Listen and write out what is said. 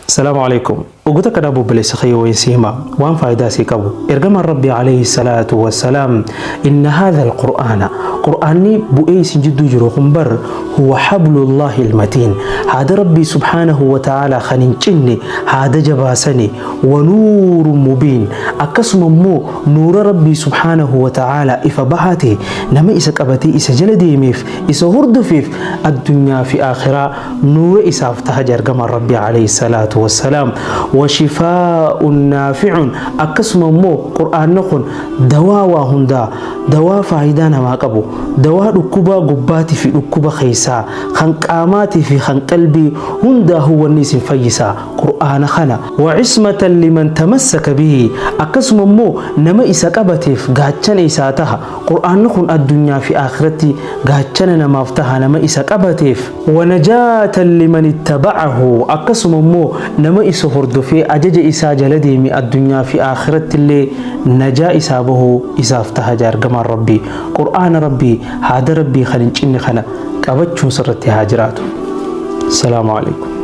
Salaamu Aleykum. Ogu takka dhabu obboleessa kiyya wayin si hima waan faayidaa sii qabu. Ergamaan Rabbii alayhi salaatu wassalaam, inna haadha alqur'aana, qur'aanni bu'ee isin jidduu jiru kun bar, huwa hablullahi almatiin, haada Rabbii subhaanahu wa ta'aalaa kan hin cinne, haada jabaasani, wa nuurun mubiin, akkasuma immoo nuura Rabbii subhaanahu wa ta'aalaa ifa bahaa ta'e. Nama isa qabatee isa jala deemeef, isa hordofeef, addunyaa fi aakhiraa nuura isaaf taha jedha ergamaan Rabbii alayhi salaatu wassalaam. Wa shifaa'un naafi'un, akkasuma immoo qur'aanni kun dawaa waa hundaa, dawaa faayidaa namaa qabu, dawaa dhukkubaa gubbaatii fi dhukkuba keessaa, kan qaamaatii fi kan qalbii hundaahuu wanni isin fayyisaa qur'aana kana. Wa ismatan liman tamassaka bihi, akkasuma immoo nama isa qabateef gaachana isaa taha. Qur'aanni kun addunyaa fi aakhiratti gaachana namaaf taha nama isa qabateef. Wa najaatan liman ittaba'ahu, akkasuma immoo nama isa hordofee ajaja isaa jala deeme addunyaa fi aakhiratti illee najaa isaa bahuu isaaf taha jedha ergamaan Rabbii. Qur'aana Rabbii, haada Rabbii kan hin cinne kana qabachuun sirratti haa jiraatu. Salaamu alaikum.